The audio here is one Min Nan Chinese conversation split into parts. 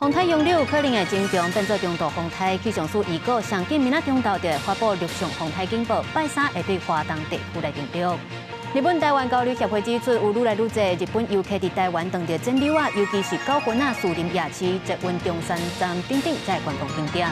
風颱楊柳可能會增強，變做中度風颱。氣象署預告，上緊明仔中晝就會發布陸上風颱警報，拜三會對華東地區來登陸。日本台灣交流協會指出，有愈來愈濟日本遊客佇台灣當著剪柳仔，尤其是九份仔、士林夜市、捷運中山站等等，這觀光景點。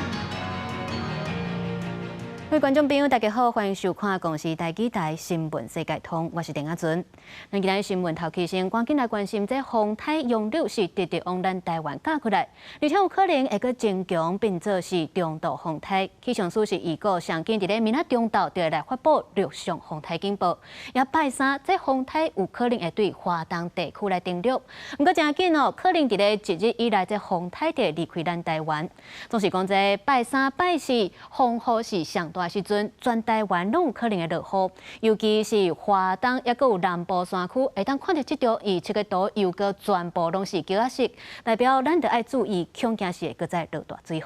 各位觀眾朋友，大家好，歡迎收看《公視台語台新聞世界通》，我是鄧阿純。咱今日新聞頭起先，趕緊來關心這風颱楊柳是直直往咱台灣軋過來，而且有可能會閣增強，變做是中度風颱。氣象署是預告，上緊佇咧明仔中晝就會來發布陸上風颱警報。也拜三，這風颱有可能會對華東地區來登陸。毋過誠緊哦，可能佇咧一日以內，這風颱就會離開咱台灣。總是講這拜三、拜四風雨是上大時陣，全台灣攏有可能會落雨，尤其是華東，抑閣有南部山區，會當看著這張預測的圖，又閣全部攏是橘仔色，代表咱著愛注意，恐驚是會閣再落大水雨。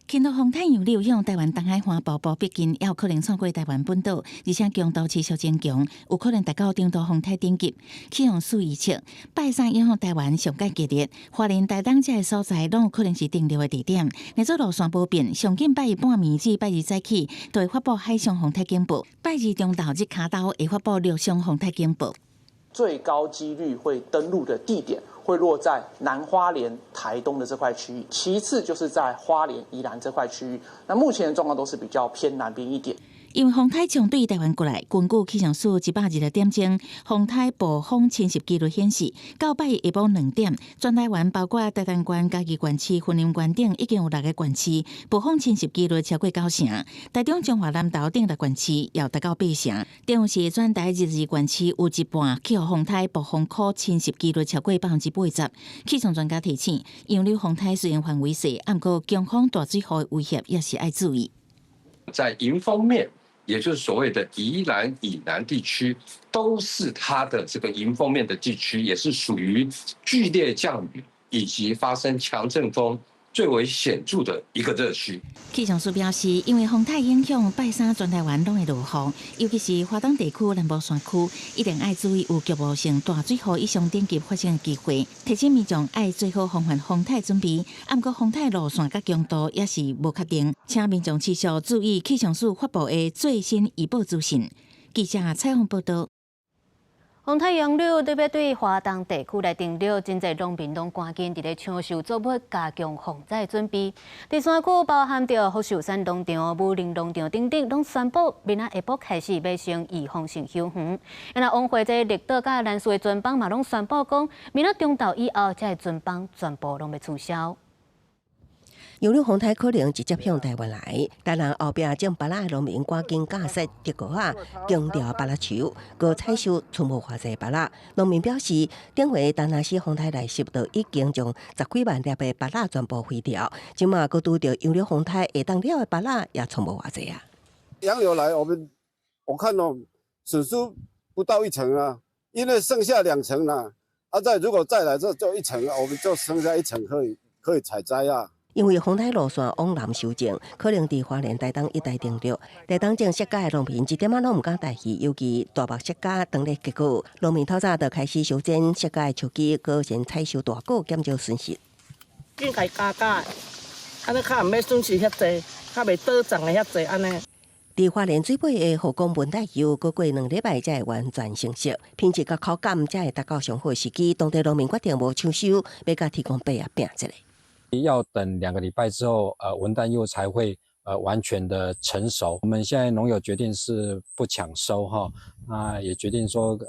輕度風颱楊柳向台灣東海岸步步逼近，也有可能穿過台灣本島，而且強度持續增強，有可能達到中度風颱等級。氣象署預測，拜三影響台灣上蓋激烈，花蓮、台東這个所在攏有可能是登陸的地點。若做路線無變，上緊拜一半暝至拜二早起，就會發布海上風颱警報；拜二中晝日跤晝會發布陸上風颱警報。最高幾率會登陸的地點會落在南花蓮、台東的這塊區域，其次就是在花蓮、宜蘭這塊區域。那目前的狀況都是比較偏南邊一點。因為風颱將對台灣過來，根據氣象署126點鐘，風颱暴風侵襲幾率顯示，到拜一下晡2點，全台灣包括台東縣、嘉義縣市、雲林縣等，已經有六个縣市暴風侵襲幾率超過九成。台中彰化南投等六縣市也達到八成。等於是全台22縣市有一半去予風颱暴風區侵襲幾率超過80%。氣象專家提醒，楊柳風颱雖然範圍細，毋過強風大水雨的威脅也是愛注意。在迎風面，也就是所謂的宜蘭以南地區，都是它的這個迎風面的地區，也是屬於劇烈降雨以及發生強陣風最為顯著的一個熱區。氣象署表示，因為風颱影響，拜三全台灣攏會落雨，尤其是華東地區南部山區，一定愛注意有局部性大水雨以上等級發生的機會。提醒民眾愛做好防範風颱準備，毋過風颱路線佮強度也是無確定，請民眾持續注意氣象署發布的最新預報資訊。記者採訪報道。風颱楊柳特別對華東地區來登陸，真濟農民攏趕緊佇咧搶收作物，加強防災準備。佇山區包含著福壽山農場、武陵農場等等，攏宣布明仔下晡開始欲先預防性休園。若往回這綠島佮蘭嶼的船班嘛，攏宣布講，明仔中晝以後，這个船班全部攏欲取消。楊柳風颱可能直接向台灣來，台南後壁種芭樂的農民趕緊架設竹篙仔，扛牢芭樂樹，閣採收賰無偌濟芭樂。農民表示，頂回達納斯風颱來襲，就已經將十幾萬粒的芭樂全部毀掉，這馬閣拄著楊柳風颱下當了的芭樂也賰無偌濟啊。楊柳來，我看哦，損失不到一成啊，因為剩下兩成啦。啊，再如果再來，這就一成，我們就剩下一成可以採摘啊。因為風颱路線往南修正，可能佇花蓮、台東一帶登陸。台東種釋迦的農民一點仔攏毋敢大意，尤其大目釋迦當咧結果，農民透早就開始修剪釋迦的樹枝，閣先採收大果，減少損失。緊共加價，按呢較毋免損失遐濟，較袂倒漲的遐濟按呢。佇花蓮水尾的河港文旦柚，閣過2禮拜才會完全成熟，品質佮口感才會達到上好時機。當地農民決定無搶收，欲佮天公伯仔拚一下。要等2個禮拜之後，文旦柚才會完全的成熟。我們現在農友決定是不搶收哈，那也決定說，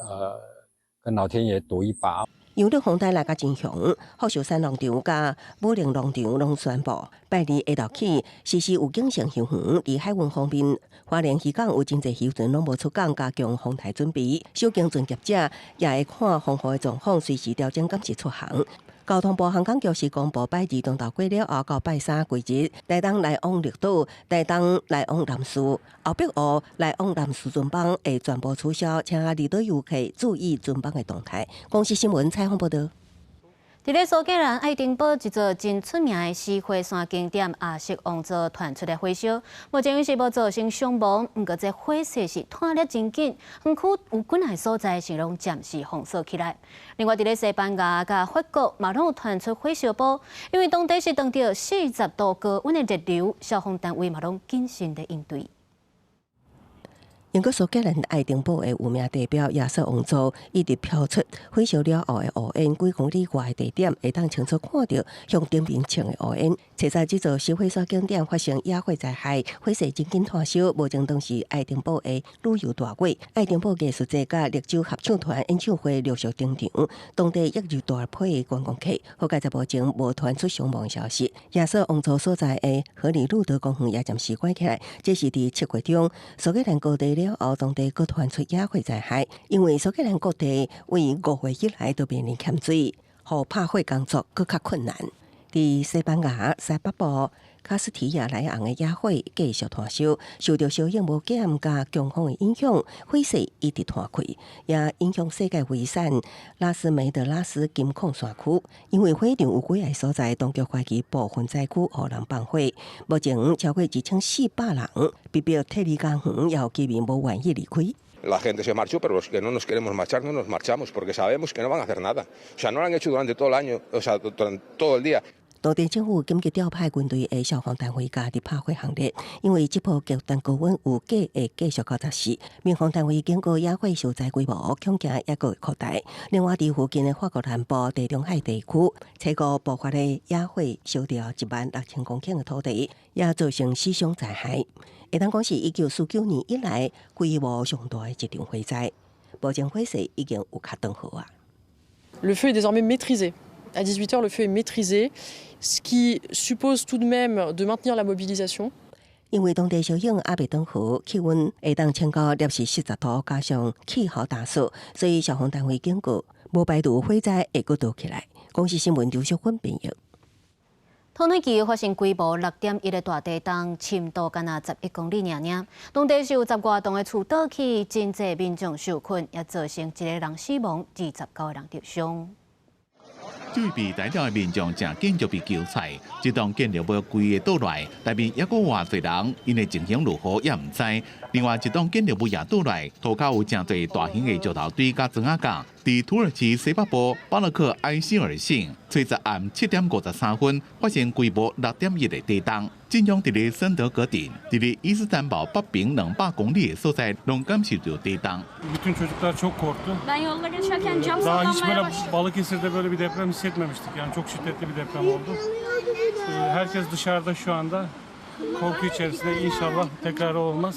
跟老天爺賭一把。楊柳風颱來甲真強，福壽山農場佮武陵農場攏宣布，拜二下晝起實施預警性休園。佇海運方面，花蓮漁港有真濟漁船攏無出港，加強風颱準備。守行船業者也會看風雨的狀況，隨時調整敢是出航。交通部航空局是公布拜二中晝過了後到拜三規日，台東來往綠島、台東來往南勢、後壁湖來往南勢船班會全部取消，請離島遊客注意船班的動態。公視新聞採訪報道。佇咧蘇格蘭愛丁堡一座真出名的死火山景點亞瑟王座傳出來火燒，目前是無造成傷亡，毋過這火勢是湠得真緊，園區有幾若个所在是攏暫時封鎖起來。另外，佇咧西班牙佮法國嘛攏有傳出火燒波，因為當地是當著40度高溫的熱流，消防單位嘛攏謹慎的應對。英國蘇格蘭愛丁堡的有名地標亞瑟王座一直飄出火燒了後的烏煙，幾公里外的地點會當清楚看著向頂面衝的烏煙。查實這座死火山景點發生野火災害，火勢真緊湠燒，目前當是愛丁堡的旅遊大月。愛丁堡藝術節佮綠洲合唱團演唱會陸續登場，當地亦有大批的觀光客。好佳哉目前無傳出傷亡消息。亞瑟王座所在的荷里路德公園也暫時關起來。這是佇7月中蘇格蘭各地了後，當地閣傳出野火災害，因為蘇格蘭各地為5月以來都面臨欠水，予拍火工作閣較困難。佇西班牙西北部卡斯提亞萊昂的野火繼續湠燒，受著燒湧無減佮強風的影響，火勢一直湠開，也影響世界遺產拉斯梅德拉斯金礦山區。因為火場有幾个所在，當局懷疑部分災區予人放火。目前超過1400人被迫撤離家園，也有居民無願意離開。 La gente se marchó, pero los que no nos queremos marchar no nos marchamos porque sabemos que no van a hacer nada. O sea, no lo han hecho durante todo el año, o sea, durante todo el día. 當地政府緊急調派軍隊的消防單位加入拍火行列，因為這波極端高溫預計會繼續到14。民防單位警告野火受災規模恐驚猶閣會擴大。另外，佇附近的法國南部地中海地區，初五爆發的野火燒掉16,000公頃的土地，也造成死傷災害。會當講是1949年以來規模上大的一場火災。目前火勢已經有較轉好啊。 Le feu est désormais maîtrisé. À 18 heures, le feu est maîtrisé, ce qui suppose tout de même de maintenir la mobilisation. 因為當地燒湧猶未轉好，氣溫會當升到攝氏40度，加上氣候乾燥，所以消防單位警告，無排除火災會閣燒起來。公視新聞劉淑芬編譯。土耳其發生規模6.1的大地動，深度干焦11公里爾爾。當地是有10外棟的厝倒去，真濟民眾受困，也造成一個人死亡，29個人受傷。這位被帶走的民眾誠緊就被救出來，這棟建築物規个倒落來，內面猶閣偌濟人，𪜶的情形如何也毋知。另外一棟建築物也倒落來，塗跤有誠濟大型的石頭堆佮磚仔角。佇土耳其西北部巴勒克埃希爾省，初十暗7點53分發生規模6.1的地動，震央佇咧森德格鎮，佇咧伊斯坦堡北爿200公里的所在，攏感受著地動。 Bütün çocuklar çok korktu. Ben yolda geçerken cam Daha hiç sallanmaya böyle başladı. Balıkesir'de böyle bir deprem hissetmemiştik. Yani çok şiddetli bir deprem oldu. Herkes dışarıda şu anda. Korku içerisinde, inşallah tekrar olmaz.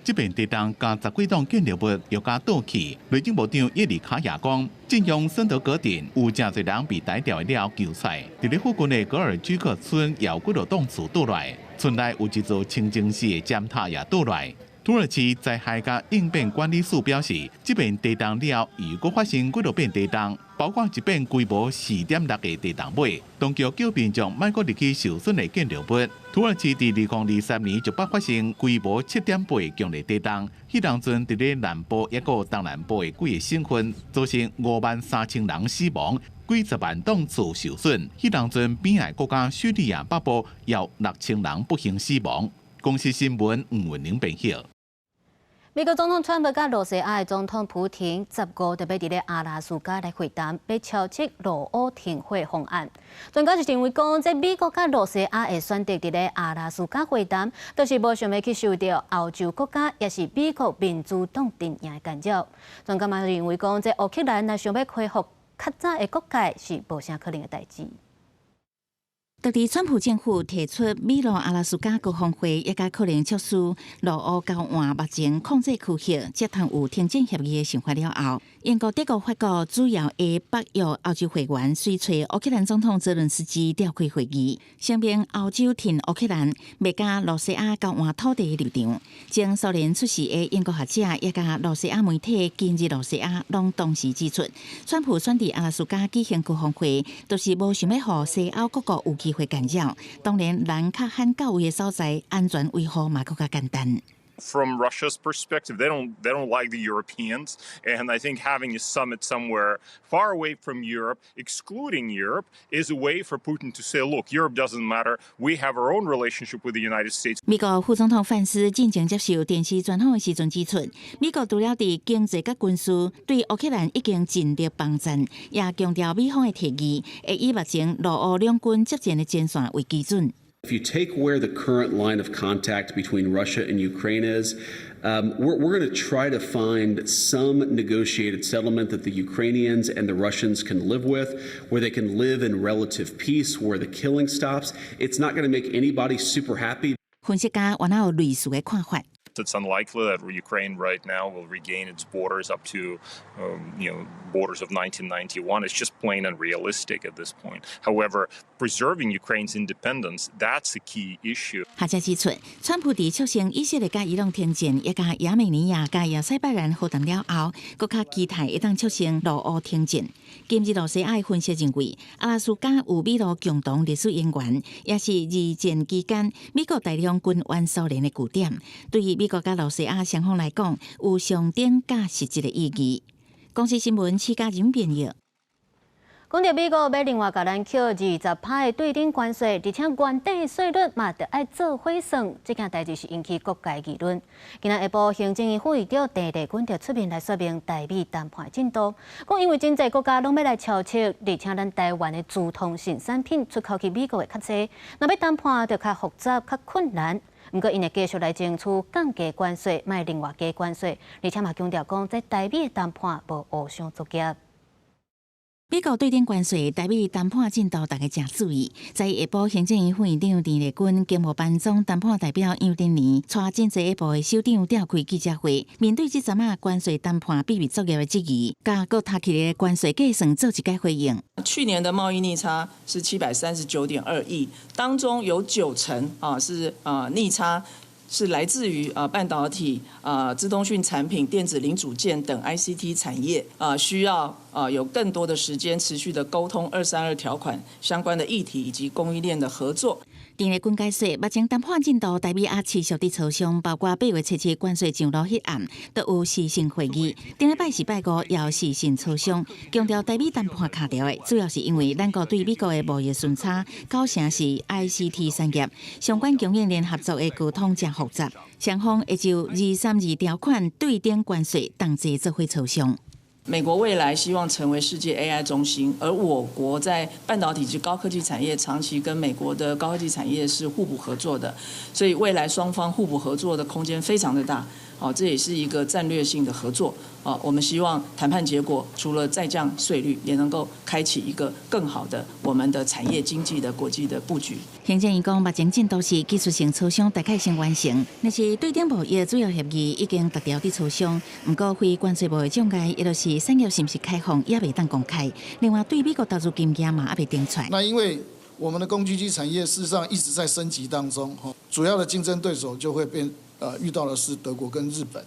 這遍地動共十幾棟建築物又共倒去。內政部長葉利卡亞講，震央森德格鎮有誠濟人被帶掉了後救出來。佇咧附近的格爾居克村也有幾落棟厝倒來，村內有一座清真寺的尖塔也倒來。土耳其災害佮應變管理署表示，這遍地動了後，又閣發生幾落遍地動，包括一遍規模4.6的地動尾，當局叫民眾莫閣入去受損的建築物。土耳其佇2023年就捌發生規模7.8強烈地動，彼當陣佇咧南部抑閣東南部的幾个省份，造成53,000人死亡，幾十萬棟厝受損。彼當陣邊仔國家敘利亞北部有6000人不幸死亡。公視新聞吳文玲編譯。美國總統川普佮露西亞的總統普廷15就欲佇咧阿拉斯加來會談，欲敲出俄烏停火方案。專家就認為講，這美國佮露西亞會選擇佇咧阿拉斯加會談，就是無想欲去受著歐洲國家，抑是美國民主黨陣營的干擾。專家嘛認為講，這烏克蘭若想欲恢復較早的國界，是無啥可能的代誌。佇咧川普政府提出美露阿拉斯加高峰會，也較可能促使俄烏交換目前控制區域，才通有停戰協議的想法了後，英國、德國、法國主要的北約歐洲會員隨揣烏克蘭總統澤倫斯基召開會議，聲明歐洲挺烏克蘭，袂佮露西亞交換土地的立場。前蘇聯出席的英國學者也佮露西亞媒體今日露西亞攏同時指出，川普選佇阿拉斯加舉行高峰會，就是無想欲予西歐各國有機會干擾。當然，人較罕到位的所在，安全維護嘛閣較簡單。From Russia's perspective, they don't like the Europeans, and I think having a summit somewhere far away from Europe, excluding Europe, is a way for Putin to say, "Look, Europe doesn't matter. We have our own relationship with the United States." 美國副總統范斯進前接受電視專訪的時陣指出，美國除了佇經濟佮軍事對烏克蘭已經盡力幫贊，也強調美方的提議會以目前俄烏兩軍接戰的前線為基準。 If you take where the current line of contact between Russia and Ukraine is, we're going to try to find some negotiated settlement that the Ukrainians and the Russians can live with, where they can live in relative peace, where the killing stops. It's not going to make anybody super happy. 分析家原來有類似的看法。 It's unlikely that Ukraine right now will regain its borders up to borders of 1991. It's just plain unrealistic at this point. However, preserving Ukraine's independence, that's a key issue. 學者指出，川普佇促成以色列佮伊朗停戰，也佮亞美尼亞佮亞塞拜然和談了後，閣較期待會當促成俄烏停戰。今日露西亞分析認為，阿拉斯加有美俄共同歷史淵源，也是二戰期間美國大量軍援蘇聯的據點。對於美國佮露西亞雙方來講，有象徵佮實質的意義。公視新聞，施嘉仁編譯。講著美國欲另外共咱扣20%的對等關稅，而且原底稅率嘛著愛做伙算，這件代誌是引起各界議論。今仔下晡，行政院副院長鄭麗君就出面來說明台美談判進度，講因為真濟國家攏欲來超車，而且咱台灣的資通訊產品出口去美國會較濟，若欲談判就較複雜、較困難。毋過，𪜶會繼續來爭取降低關稅，莫另外加關稅，而且嘛強調講，這台美的談判無烏箱作業。美國對等關稅，台美談判進度，大家誠注意。在下晡，行政院副院長鄭麗君、經貿辦總談判代表楊振年，帶真濟個部會首長召開記者會，面對這陣仔關稅談判秘密作業的質疑，佮閣提起的關稅計算做一個回應。去年的貿易逆差是739.2億，當中有9成啊是啊逆差，是來自於啊半導體、啊資通訊產品、電子零組件等 ICT 產業啊，需要啊有更多的時間持續的溝通232條款相關的議題以及供應鏈的合作。鄭麗君解釋，目前談判進度，台美也持續佇磋商，包括8月7日關稅上路彼暗，都有視訊會議。頂禮拜四、拜五也有視訊磋商，強調台美談判卡著的，主要是因為咱國對美國的貿易順差9成是 ICT 產業，相關供應鏈合作的溝通誠複雜，雙方會就232條款對等關稅同齊做伙磋商。美國未來希望成為世界 AI 中心，而我國在半導體及高科技產業長期跟美國的高科技產業是互補合作的，所以未來雙方互補合作的空間非常的大。哦，這也是一個戰略性的合作。哦，我們希望談判結果除了再降稅率，也能夠開啟一個更好的我們的產業經濟的國際的布局。行政院講，目前進度是技術性磋商大概先完成，但是對等貿易主要協議已經達到佇磋商，毋過非關稅貿易障礙，也就是產業是毋是開放，猶未當公開。另外，對美國投資金額嘛，猶未定出來。那因為我們的工具機產業事實上一直在升級當中，主要的競爭對手就會變，遇到的是德國跟日本。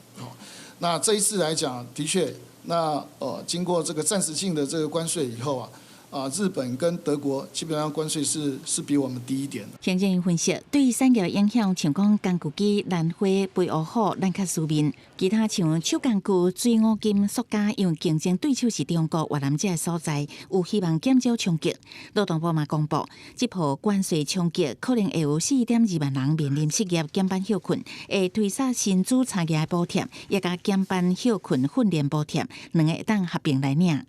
那這一次來講，的確，那經過這個暫時性的這個關稅以後啊，日本跟德國基本上關稅是比我們低一點的。行政院分析，對產業影響，像講工具機、蘭花、肥烏虎，咱較輸面；其他像手工具、水五金、塑膠，因為競爭對手是中國、越南這个所在，有希望減少衝擊。勞動部嘛公布，這波關稅衝擊可能會有4.2萬人面臨失業、減班歇睏，會推捒薪資差額的補貼，也佮減班歇睏訓練補貼，兩个會當合併來領。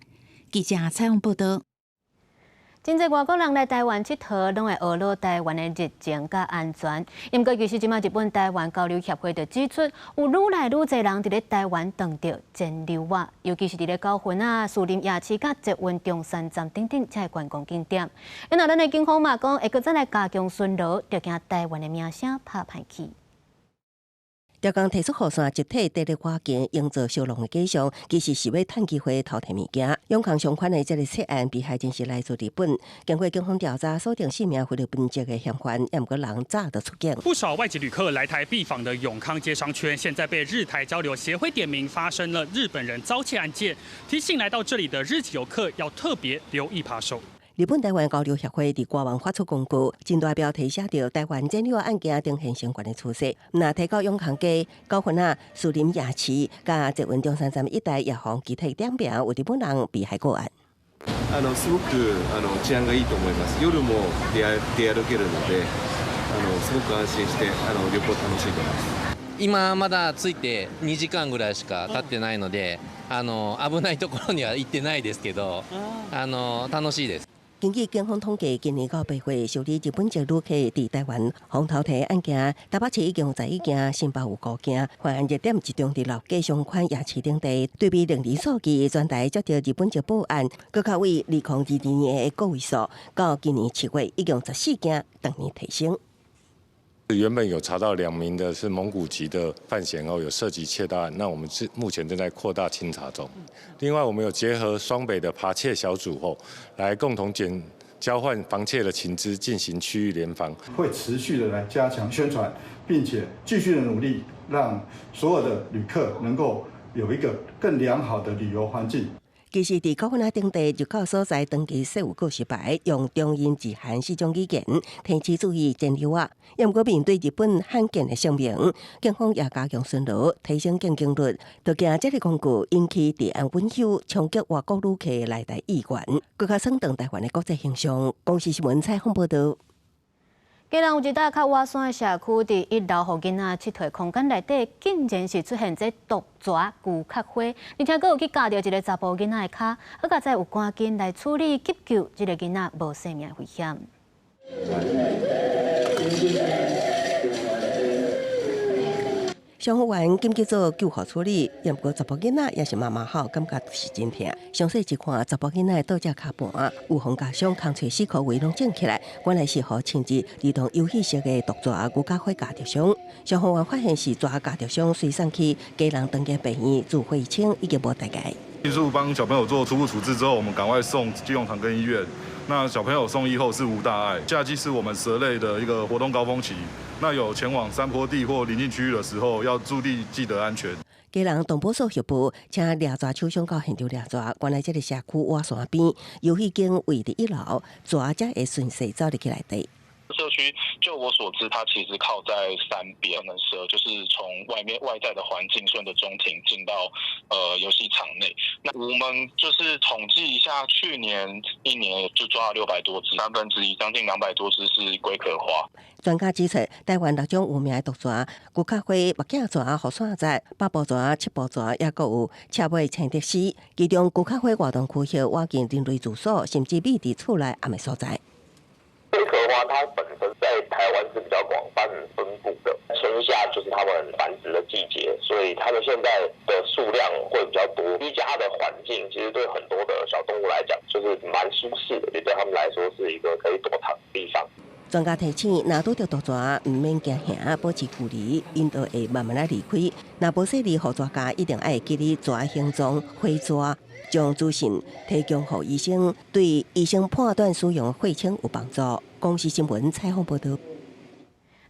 記者採訪報導。真濟外國人來台灣𨑨迌，攏會學落台灣的熱情佮安全。毋過，其實這馬日本台灣交流協會就指出，有愈來愈濟人佇咧台灣撞著錢溜仔，尤其是佇咧九份啊、士林夜市佮捷運中山站等等這個觀光景點。那咱的警方嘛講，會閣再來加強巡邏，著驚台灣的名聲拍歹去。逐工提出雨傘集體綴咧趕行，營造燒狼的假象，其實是欲趁機會偷提物件。永康相款的這个窃案，被害人是來自日本。經過警方調查，鎖定四名菲律賓籍的嫌犯，猶毋過人早就出境。不少外籍旅客來台必訪的永康街商圈，現在被日台交流協會點名發生了日本人遭竊案件，提醒來到這裡的日籍遊客要特別留意扒手。日本台灣交流協會佇官網發出公告，真大標題寫著台灣剪柳案件呈現相懸的趨勢。若提到永康街、九份仔、士林夜市、佮捷運中山站一帶，也予其他點名有日本人被害個案。すごく治安がいいと思います。夜も出出歩けるので、すごく安心して旅行楽しんでます。今まだ着いて2時間ぐらいしか経ってないので、危ないところには行ってないですけど、楽しいです。根據警方統計，今年到8月受理日本籍旅客佇台灣予偷提案件，台北市已經有11件，新北有5件，犯案熱點集中佇老街商圈夜市等地。對比歷年數據，全台接到日本籍報案，閣較為2022年的個位數，到今年7月已經有14件，逐年提升。原本有查到2名的是蒙古籍的犯嫌哦，有涉及竊盜案，那我們是目前正在擴大清查中。另外，我們有結合雙北的扒竊小組後，來共同檢交換防竊的情資，進行區域聯防。會持續的來加強宣傳，並且繼續的努力，讓所有的旅客能夠有一個更良好的旅遊環境。其實，佇九份仔等地入口所在，長期設有告示牌，用中英日韓四種語言提醒注意剪柳仔。毋過面對日本罕見的聲明，警方也加強巡邏，提升警警率，就驚這个工具引起治安隱憂，衝擊外國旅客來台意願，閣較損斷台灣的國際形象。公視新聞採訪報導。基隆有一搭較倚山的社區，佇一樓予囡仔𨑨迌空間內底，竟然是出現這毒蛇牛殼花，而且閣有去咬著一个查埔囡仔的跤，好佳哉有趕緊來處理急救，這个囡仔無性命危險。消防員緊急做救護處理，毋過查埔囡仔也是媽媽吼，感覺是真疼。詳細一看，查埔囡仔倒隻跤盤，有予咬傷，空揣四箍圍攏腫起來，原來是予親子兒童遊戲室的毒蛇牛軋花咬著傷。消防員發現是蛇咬著傷，隨送去基隆長庚病院住血清，已經無代誌。迅速幫小朋友做初步處置之後，我們趕快送基隆長庚醫院。那小朋友送醫後是無大礙。夏季是我們蛇類的一個活動高峰期，那有前往山坡地或鄰近區域的時候，要注意記得安全。基隆動保所協助，請掠蛇手上到現場掠蛇。原來這个社區倚山邊，遊戲間位佇一樓，蛇才會順勢走入去內底。社區就我所知，它其實靠在山邊，可能蛇就是從外面外在的環境順着中庭進到遊戲場內。那我們就是統計一下，去年一年就抓了600多隻，1/3將近200多隻是龜殼花。專家指出，台灣六種有名的毒蛇，牛殼花、目鏡蛇、雨傘蛇、百步蛇、七步蛇，抑閣有赤尾青竹絲。其中牛殼花活動區域倚近人類住所，甚至秘佇厝內暗的所在。龜殼花它本身在台灣是比較廣泛分布的，春夏就是它們繁殖的季節，所以它們現在的數量會比較多。居家的環境其實對很多的小動物來講，就是蠻舒適的，也對他們來說是一個可以躲藏的地方。專家提醒，若拄著毒蛇，毋免驚嚇，保持距離，𪜶就會慢慢仔離開。若無細膩予蛇咬，一定愛記得蛇形狀、火蛇，將資訊提供予醫生，對醫生判斷使用血清有幫助。公視新聞採訪報導。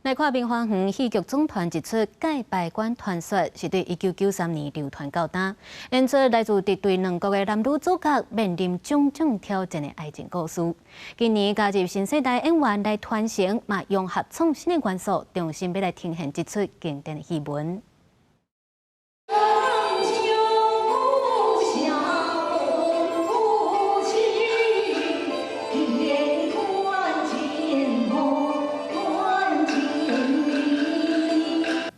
來看明華園戲劇總團一齣蓋白關傳說，是對1993年流傳到今，演出來自敵對兩國的男女主角面臨種種挑戰的愛情故事。今年加入新世代演員來傳承，嘛融合創新的元素，重新欲來呈現這齣經典的戲文。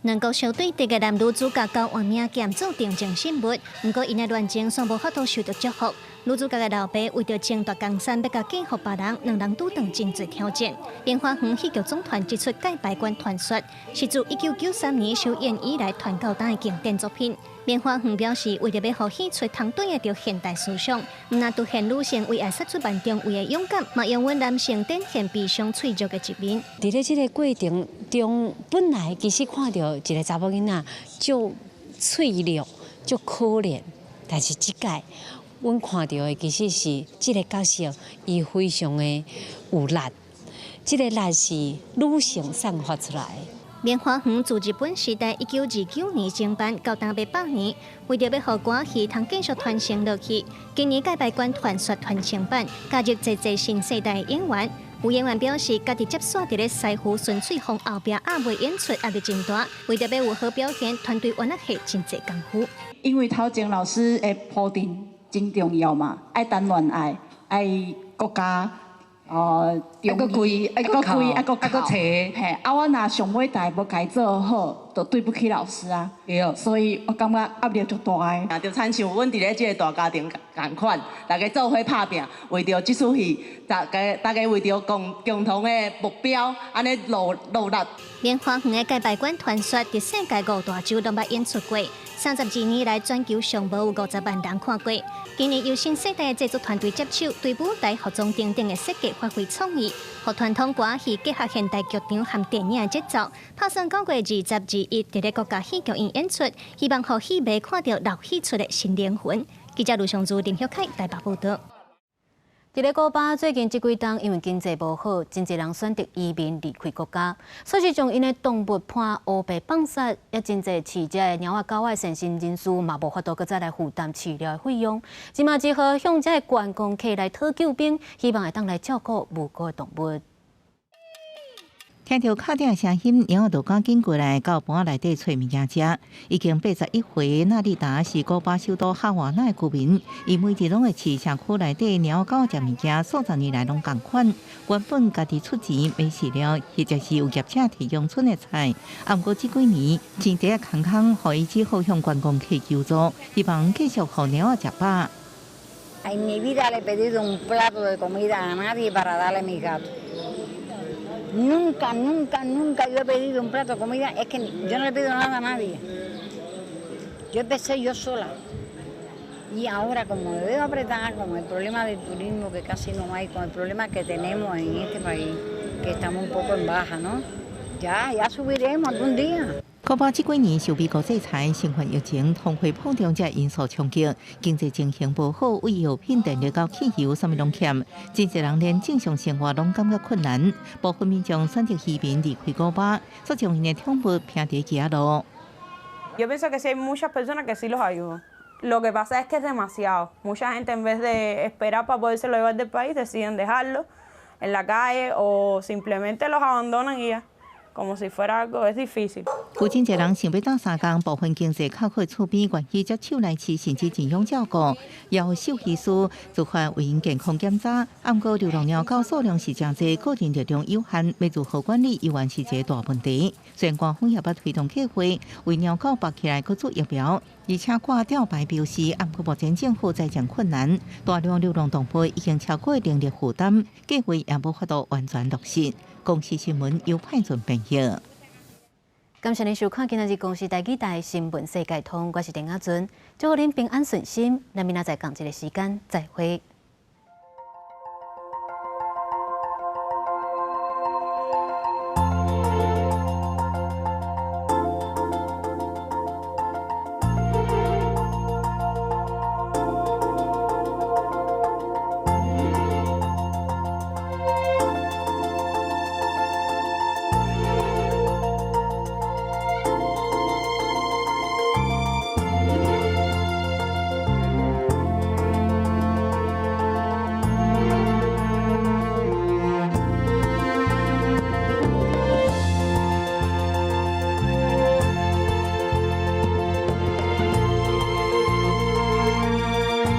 兩國相對敵的男女主角交換名劍做定情信物，毋過𪜶的戀情煞無法度受著祝福。女主角的老爸為著爭奪江山，欲共嫁予別人，兩人拄著真濟挑戰。明華園戲劇總團這齣蓋白關傳說，是自1993年首演以來傳到今的經典作品。明華園表示，為著欲予戲出通對得著現代思想，毋但凸顯女性為愛殺出萬重圍的勇敢，嘛用阮男性展現悲傷脆弱的一面。佇咧這个過程中，本來其實看著一个查某囡仔足脆弱、足可憐，但是這擺阮看著的其實是這个角色，伊非常的有力，這个力是女性散發出來的。棉花園自日本時代1929年創辦，到今欲100年，為著欲予歌仔戲通繼續傳承落去，今年蓋擺管傳說傳承班，加入濟濟新世代演員。有演員表示，家己接續佇咧師傅孫翠鳳後壁鴨尾演出壓力真大，為著欲有好表現，團隊原來下真濟功夫。因為頭前老師的鋪墊真重要嘛，愛談戀愛，愛國家。哦，愛閣跪，愛閣跪，愛閣愛閣坐，嘿，啊，我若上尾台無共伊做好，就對不起老師啊。對，所以我感覺壓力足大的。就親像阮佇咧這個大家庭仝款，大家做伙拍拚，為著這齣戲，大家大家為著共共同的目標，按呢努努力。棉花園的蓋白管傳說，佇世界五大洲攏捌演出過，32年來全球上無有50萬人看過。今年由新世代的製作團隊接手，對舞台、服裝等等的設計發揮創意，予傳統歌戲結合現代劇場和電影的節奏，拍算9月20、21佇咧國家戲劇院演出，希望予戲迷看著老戲出的新靈魂。記者盧尚珠、林旭凱台北報導。佇咧古巴最近這幾冬，因為經濟無好，真濟人選擇移民離開國家，所以將𪜶的動物伴烏白放殺，也真濟飼這个貓仔狗仔的善心人士嘛無法度閣再來負擔飼料的費用，這馬只好向這个觀光客來討救兵，希望會當來照顧無辜的動物。聽著敲鼎聲音，貓仔就趕緊過來到盤仔內底揣物件食。已經81歲，納麗達是古巴首都哈瓦那的居民。伊每日攏會飼社區內底貓狗食物件，數十年來攏仝款。原本家己出錢買飼料，或者是有業者提供賰的菜。啊，毋過這幾年錢袋仔空空，予伊只好向觀光客求助，希望繼續予貓仔食飽。 En mi vida le he pedido un plato de comida a nadie para darle a mis gatos. Nunca, nunca, nunca yo he pedido un plato de comida. Es que yo no le pido nada a nadie. Yo empecé yo sola. Y ahora como me veo apretada con el problema del turismo que casi no hay, con el problema que tenemos en este país, que estamos un poco en baja, ¿no? Ya, ya subiremos algún día. 古巴這幾年受美國制裁、新冠疫情、通貨膨脹這因素衝擊，經濟情形無好，為藥品、電力到汽油，啥物攏欠，真濟人連正常生活攏感覺困難。部分民眾選擇移民離開古巴，煞將𪜶的寵物摒佇街仔路。 Yo pienso que sí hay muchas personas que sí los ayudan. Lo que pasa es que es demasiado. Mucha gente en vez de esperar para podérselo llevar del país, deciden dejarlo en la calle o simplemente los abandonan y ya, como si fuera algo, es difícil. 有真濟人想欲鬥相共，部分經濟較好厝邊願意接手來飼，甚至認養照顧，由獸醫師自發為𪜶健康檢查。毋過流浪貓狗數量是誠濟，個人力量有限，欲如何管理，猶原是一個大問題。雖然官方也捌推動計劃，為貓狗縛起來閣注疫苗，而且掛吊牌標示，毋過目前政府財政困難，大量流浪動物已經超過能力負擔，計劃也無法度完全落實。公視新聞由派准編譯。感謝您收看今仔日公視台語台新聞世界通，我是鄧亞尊，祝予恁平安順心，咱明仔載仝一个時間再會。